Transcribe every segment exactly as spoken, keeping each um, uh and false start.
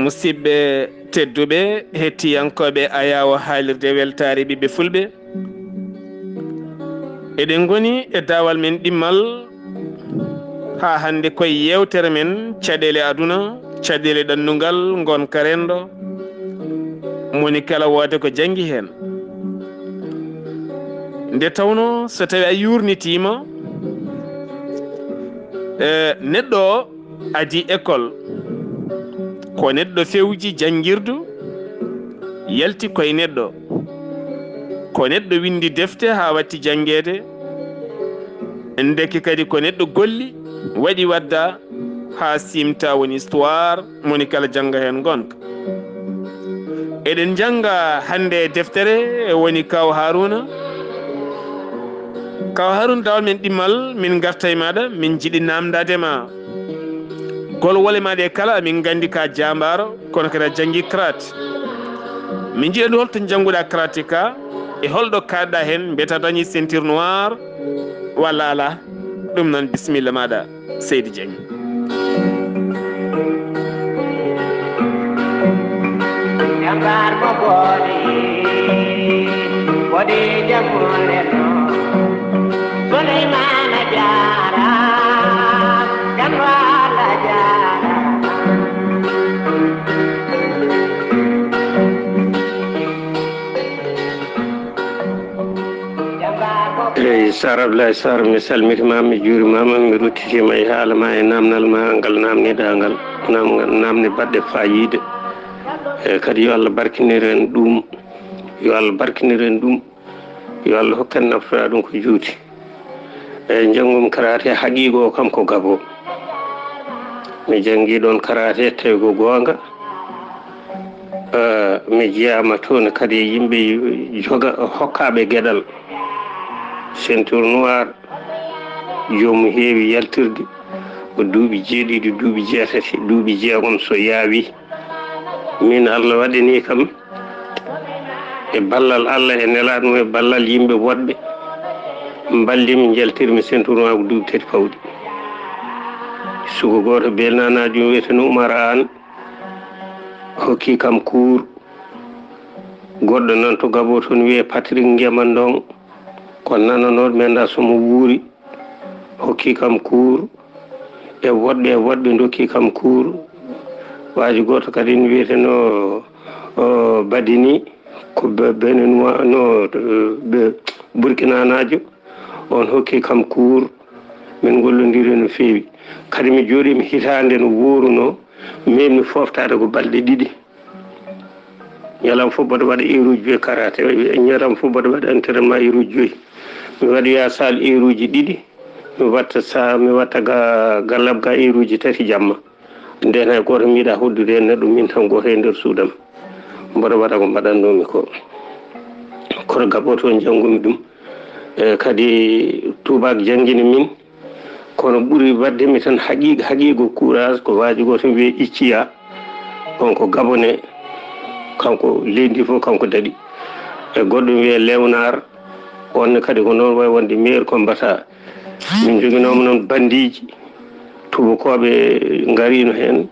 Musidɓe tedduɓe, hettiyankooɓe Ayaawo Haalirde Weltaare Ɓiɓɓe Fulɓe, eɗen ngoni e daawal men ɗimmal haa hannde koye yeewtere men caɗeele aduna, caɗeele ɗannungal, ngonka renndo, mo woni kala wooda ko janngi heen. Nde tawnoo so tawii a yuurnitiima, eh, neɗɗo o adii école, ko neɗɗo fewji janngirdu, yalti koye neɗɗo, ko neɗɗo winndi defte haa watti janngeede, ndeke kadi ko neɗɗo golli, waɗi wadda haa simta woni histoire, mo woni kala jannga heen ngonka. Eɗen njannga hannde e deftere woni Kaaw Haaruuna. Kaaw Haaruuna, daawal men ɗimmal, min ngarta e maaɗa, min njiɗi naamndaade ma. Golwole maa ɗe kala, min nganndi ka jaambaaro, kono kadi a janngi karaté. Min njiɗi anndude holto njannguɗaa karaté ka, e holɗo kaaɗɗaa heen, mbiyata dañi ceinture noire walla alaa? Ɗum noon, bisimilla maaɗa. Seydi Dieng. Jambaar mo boodi, boodi jammuure no. Suleymaana Jaara, Jambaar la Jaara. Eyi, Sar Ablaye Sar, mi salmitiima, mi juuriima, mi ruttitiima e haala ma e naamnal ma ngal naamniɗaa ngal, naam-, naamne baɗɗe faayiida. E kadi yo Allah barkinir en ɗum, yo Allah barkinir en ɗum, yo Allah hokku en naftoraa ɗum ko juuti. E njanngumi karaate haqiiqo o kam ko Gabo. Mi janngi ɗon karaate tawi ko goonga. Eh, mi jeyaama toon kadi e yimɓe joga-, hokkaaɓe geɗal. Ceinture noire, joomum heewi yaltirde ko duuɓi jeeɗiɗi, duuɓi jeetati, duuɓi jeegom so yaawi. Min Allah waɗani kam e ballal Allah e nelaaɗo mum e ballal yimɓe woɗɓe, mballimi njaltirmi ceinture noire ko duuɓi tati pawɗi. Suka gooto belnaanaajo wiyeteeno Umar Aan, hokki kam cours. Goɗɗo nan to Gabo toon wiyee Patrick Ngema Ndong, ko nananooɗo, mi anndaa so mo wuuri, hokki kam cours. E woɗɓe, e woɗɓe ndokki kam cours. Waaji gooto kadi no wiyeteeno, o, Badini, ko Be-, Benenwa, no, be-, Burkinanaajo. On hokki kam cours, min ngollondiri no feewi. Kadi mi jooɗiima hitaande no woorunoo, meeɓmi fooftaade ko balɗe ɗiɗi. Ñalawma fof mboɗo waɗa heure uji joyi karaté, ñalawma fof mboɗo waɗa entraînement heure uji joyi. Mi waɗoya salle heure uji ɗiɗi, mi watta sa-, mi watta ga, gallab ga heure uji tati jamma. Nden hay gooto mi yiɗaa hoddude e neɗɗo, min tan gooto e nder suudu am. Mboɗo waɗa ko mbaɗannoomi ko. Kono Gabo toon njanngumi ɗum. E kadi tuubaak janngini min. Kono ɓuri waɗde mi tan haqiiqa, haqiiqa courage ko waaji gooto wiyee Icciya. On ko Gabonais. Kanko leydi ndi fof kanko daɗi. E goɗɗo wiyee Léonard. On ne kadi ko noon wayi wonde meilleur combattant. Min njoginooma noon bandiiji, tubakooɓe ngariino heen,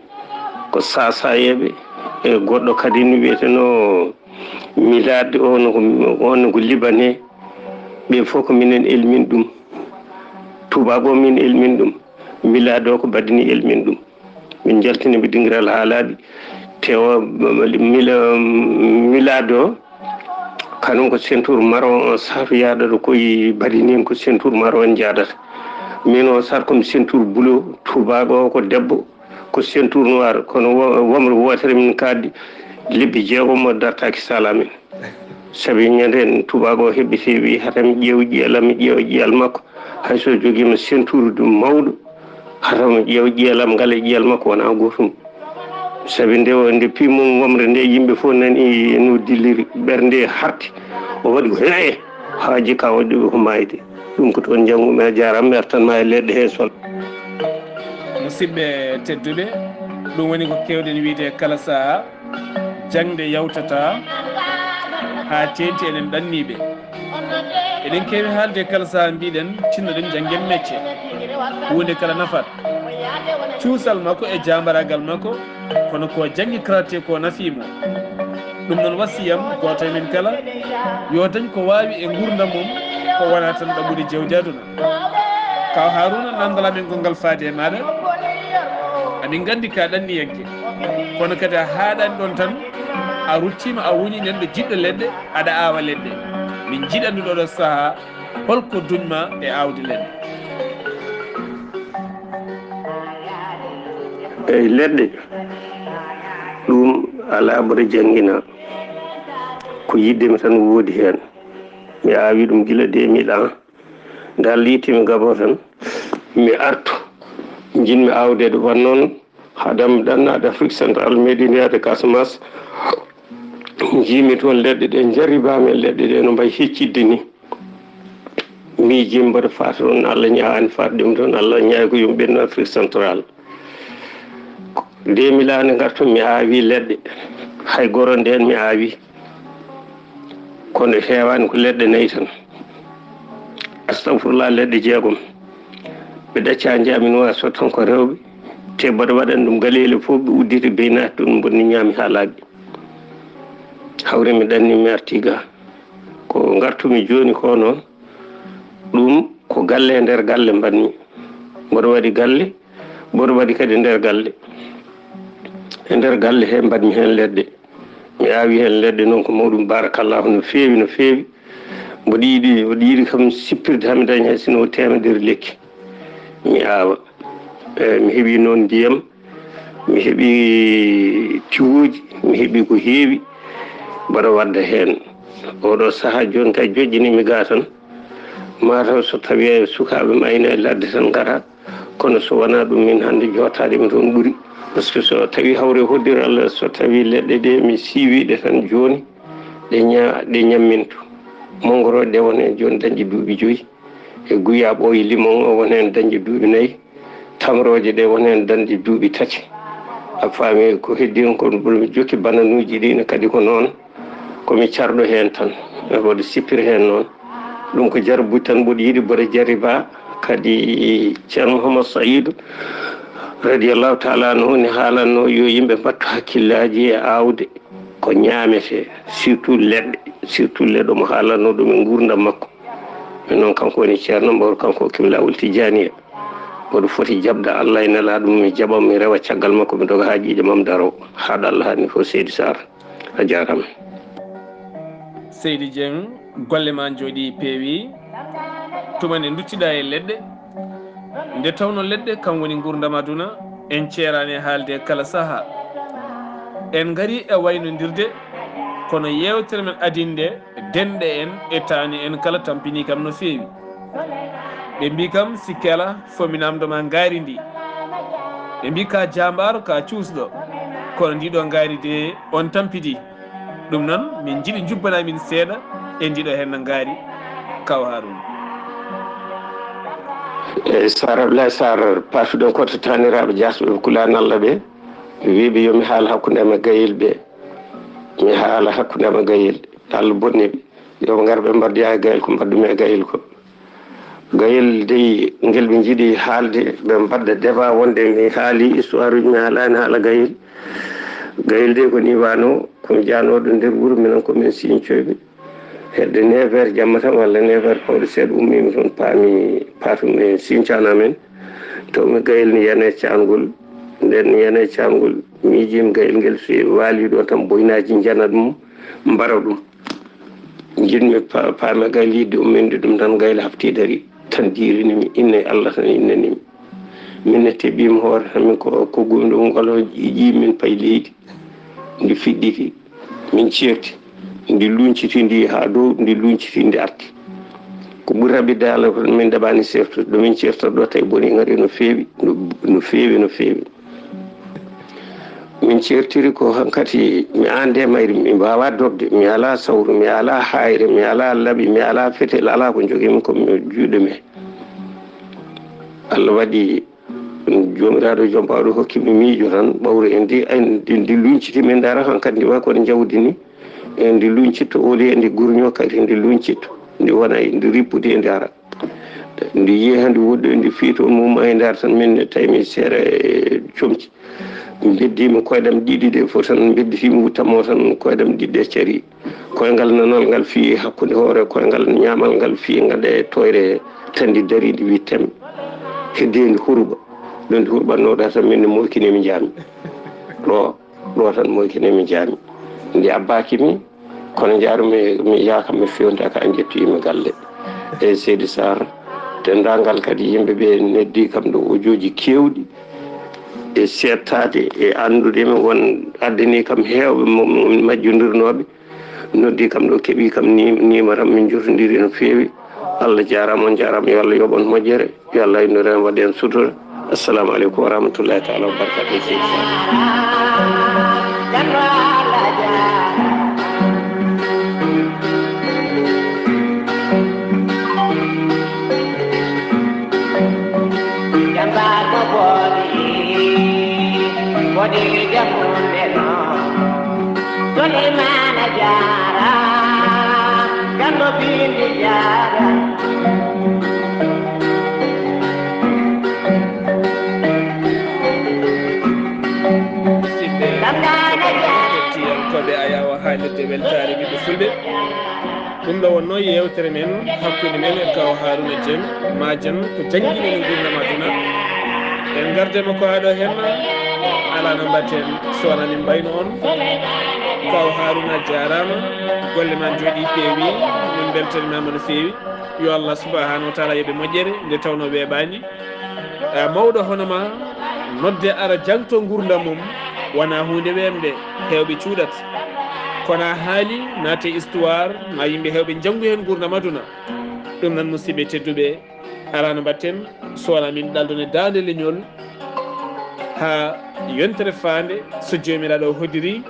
ko Saasayeeɓe, e goɗɗo kadi no wiyetenoo Milaad, on ko, on ko Libanee. Ɓe fof ko minen elmin ɗum. Tubaak o min elmin ɗum. Milaad o ko Badini elmin ɗum. Min njaltini ɓe dingiral haalaaɓe. Te o, mila, milaado, kanum ko ceinture marron on sar yaadata ko e Badini en ko ceinture marron en jaadata. Min o sar ko mi ceinture bleu, tubaak o ko debbo, ko ceinture noir, kono wo-, wamre wootere min kaaddi lebbi jeegom mo dartaaki saala min. Sabi ñande tubaako o heɓɓiti, wi hata mi ƴeew ƴiyal am, mi ƴeewa ƴiyal makko. Hay so jogiima ceinture du mawɗo, hata mi ƴeew ƴiyal am ngal e ƴiyal makko wonaa gootum. Sabi nde o, nde pii mum wamre nde, yimɓe fof nani no dilliri, ɓernde harti. O waɗi ko hee, haa jikka waɗi ko maayde. Ɗum ko toon njanngu-mi, a jaaraama, mi artan ma e leɗɗe hee sol. Musidɓe tedduɓe, ɗum woni ko keewɗen wiide kala sahaa. Jaŋde yawtataa haa teeŋti enen ɗanniiɓe. Eɗen keewi haalde kala sahaa mbiɗen tinnoɗen janngen mecce. Huunde kala nafat. Cuusal makko e jaambaraagal makko, kono ko janngi karate ko nafii mo. Ɗum noon, wasiyam gooto e men kala, yo dañ ko waawi e nguurndam mum, ko wonaa tan ɗaɓɓude jawdi aduna. Kaw Haaruna, nanndal amen gonngal faade e maaɗa. Amin nganndi ka ɗanniyanke, kono kadi a haaɗaani ɗoon tan, a ruttiima, a woni neɗɗo jiɗɗo leɗɗe, aɗa aawa leɗɗe. Min njiɗanno ɗoo ɗoo sahaa, holko duñ maa e aawde leɗɗe? Eyi, leɗɗe, ɗum alaa mboɗo janngina. Ko yiɗde mi tan woodi heen. Mi aawi ɗum gila deux mille un. Nde Allah itti mi Gabon tan, mi artu. Njiɗmi aawde ɗum. Wan noon, haɗam ɗannaade Afrique Centrale, meɗin yaade Casamance. Njiimi toon leɗɗe ɗe, njaribaami e leɗɗe ɗe no mbayi heccidde ni. Miijii mboɗo faata toon, Allah ñaawani faatde mi toon, Allah ñaawi ko yo mi ɓennu Afrique Centrale. Deux mille un nde ngartumi, mi aawi leɗɗe, hay goro ndeen mi aawi, kono heewaani ko leɗɗe nayi tan. Astagfirullah, leɗɗe jeegom. Ɓe ɗacca njaami no waawi so tan ko rewɓe, te mboɗo waɗani ɗum galeeli fof, ɓe udditi bey naati ɗum, mbonni ñaami haa laaɓi. Hawri mi ɗanni mi arti ga. Ko ngartumi jooni ko noon, ɗum ko galle e nder galle mbaɗmi. Mboɗo waɗi galle, mboɗo waɗi kadi nder galle. E nder galle he mbaɗmi heen leɗɗe. Mi aawi heen leɗɗe noon ko mawɗum, baarakallahu, no feewi, no feewi. Mboɗo yiɗi, mboɗo yiɗi kam sippirde, haa mi daña hay sinno ko teemedere lekki. Mi aawa. E, mi heɓi noon ndiyam, mi heɓi tiwooji, mi heɓi ko heewi mboɗo wadda heen. Oɗo sahaa jooni kay joƴƴini mi ga tan. Mataw so tawi sukaaɓe am ayna e ladde tan ngara, kono so wonaa ɗum min hannde jootaade mi toon ɓuri. Par ce que so tawi hawre hoddira Allah, so tawi leɗɗe ɗe mi siiwi ɗe tan jooni, ɗe ña-, ɗe ñamminto. Mongorooje ɗe won heen jooni dañde duuɓi joyi. E guyaab o e limon o won heen dañde duuɓi nayi. Tamrooje ɗe won heen dañde duuɓi tati. A faami ko heddi on kon, ɓurmi jokki bananuuji ɗi ne kadi ko noon. Ko mi carɗo heen tan. E mboɗo sippira heen noon. Ɗum ko jarbuji tan mboɗo yiɗi mboɗo jarriba. Kadi Ceerno Muhammad Sa'idu radiyallahu taala anhu ne haalanno yo yimɓe mbattu hakkillaaji e aawde ko ñaametee, surtout leɗɗe, surtout leɗɗe mo haalanno ɗum e nguurndam makko. Min noon kanko woni Ceerno Mbooro, kanko hokki mi laawol Tijjaaniya. Mboɗo foti jaɓde Allah e Nelaaɗo mum, mi jaɓa, mi rewa caggal makko, mi doga haajiiji am, mi daro. Haaɗa Allah haani fof, Seydi Sarr. A jaaraama. Seydi Dieng, golle maa njooɗii peewii. Tuma nde nduttiɗaa e leɗɗe, nde tawnoo leɗɗe kam woni nguurndam aduna, en ceeraani e haalde kala sahaa. En ngarii e waynondirde, kono yeewtere men adii nde, denɗe en e taani en kala tampinii kam no feewi. Ɓe mbii kam, sikke alaa, fo mi naamndo maa ngaari ndii. Ɓe mbii, ka jaambaaro, ka cuusɗo, kono ndii ɗoo ngaari de, on tampidii. Ɗum noon, min njiɗi njubbanaa min seeɗa e ndii ɗoo henna ngaari, Kaw Haaruna. Eyi, Saar Ablaye Saar, paatuɗen ko to taaniraaɓe jaasɓe ɓe kulaani Allah ɓe, wiiɓe yo mi haal hakkunde am e gayel ɓe. Mi haala hakkunde am e gayel. Allah bonni ɓe. Yo ɓe ngar ɓe mbaɗdoya e gayel ko mbaɗdumi e gayel ko. Gayel dey, ngel ɓe njiɗi haalde, ɓe mbaɗda débat wonde mi haali histoire uji, mi haalaani haala gayel. Gayel dey ko nii waano, ko mi jaanooɗo nder wuro, minen ko min Siñcoyɓe. Hedde neuf heures jamma tan walla neuf heures pawɗo seeɗa, ummiimi toon, paami paatumi Siñcaana men. Tawmi gayel ne yana e caangol. Nden ne yana e caangol, miijiimi gayel ngel, so waali ɗo tan, boynaaji njana ɗum, mbara ɗum. Njiɗmi pa-, paama gayel yiɗde umminde ɗum tan, gayel hafti dari tan, diirini mi, inna e Allah tan innani mi. Min ne teɓɓiima hoore tan, min ko, ko gumi ɗum ngolo, ƴiiƴi min payi leydi. Ndi fiɗɗiti, min ceerti, ndi lunciti ndi haa dow, ndi lunciti ndi arti. Ko ɓuri raɓɓiɗde Allah ko min ɗaɓaani ceertude. Ɗo min ceertata ɗo tawi boni ngari no feewi, no, no feewi, no feewi. Min ceertiri ko hankati mi aande mayri, mi waawaa dogde, mi alaa sawru, mi alaa haayre, mi alaa laɓi, mi alaa fetel, alaa ko njogiimi ko mi juuɗe mi. Allah waɗi Joomiraaɗo Jom Baawɗo hokki mi miijo tan, ɓawre en ndi, ay, ndi, ndi lunciti min ndaara hankadi ndi wayi kono njawdi ni. E ndi luncitto oli e ndi gurño kadi ndi luncitto. Ndi wona e ndi rippude e ndi ara. Nde yehi ndi woɗɗoyi, nde fii toon mum e nder tan, min ne tawi mi seeɗa e comci. Mbeddi mi koyɗam ɗiɗi ɗe fof tan, mbedditi mi wuttam o tan, koyɗam ɗiɗi ɗe cari. Koyngal nanal ngal fii hakkunde hoore, koyngal ñaamal ngal fii ngal e toyre tanndi dariindi wittem. Heddii ndi huruba. Ɗo ndi huruɓatnoo ɗo tan, min ne moykini mi njaami. Ɗo, ɗo tan moykini mi njaami. Ndi abbaaki mi, kono njaarumi mi yaaka mi fewntaaka, an njettoyi mi galle. E Seydi Sarr, denndaangal kadi yimɓe ɓe neddii kam ɗo ujooji keewɗi, e seettaade, e anndude mi won addanii kam heewɓe mo, mo majjondurnooɓe. Noddii kam ɗo, keɓii kam ni, niimara, min njurtondiri no feewi. Allah jaaraama, on jaaraama, yo Allah yoɓ on moƴƴere, yo Allah innore en, waɗa en sutura. Assalamu aleykum wa rahmatullahi taala wa barakatuh. Suleymana Jaara, Ganndo Bindi Jaara. Musidɓe, hettiyankooɓe Ayaawo Haalirde Weltaare Ɓiɓɓe Fulɓe. Ɗum ɗo wonnoo yeewtere men hakkunde men e Kaaw Haaruna Jeŋ, Maajan, ko jannginii nguurndam aduna. En ngarde mo ko haa ɗo henna, alaa no mbaɗten so wonaa min mbayno on. Kaaw Haaruna jaaraama, golle maa njooɗii peewi, min mbeltaniima ma no feewi. Yo Allah subhanahu wa taala yoɓe moƴƴere nde tawnoo weeɓaani. Eh, mawɗo hono maa nodde ara jangto nguurndam mum wonaa huunde weemde, heewɓe cuuɗat. Kono a haali naate histoire, ma yimɓe heewɓe njanngu heen nguurndam aduna. Ɗum noon, musidɓe tedduɓe, alaa no mbaɗten so wonaa min ɗaldone daande leñol haa yontere faande, so Joomiraaɗo hoddiri,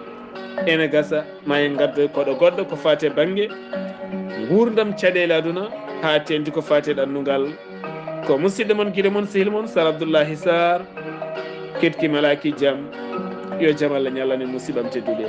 ene gasa ma en ngaddoy koɗo goɗɗo ko faati e bannge nguurndam caɗeele aduna, haa teeŋti ko faati e ɗannungal. Ko musidɗo mon, giɗo mon, sehil mon, Sar Abdullahi Sar, ketki malaaki jam. Yo jam Allah ñallan en, musidɓam tedduɓe.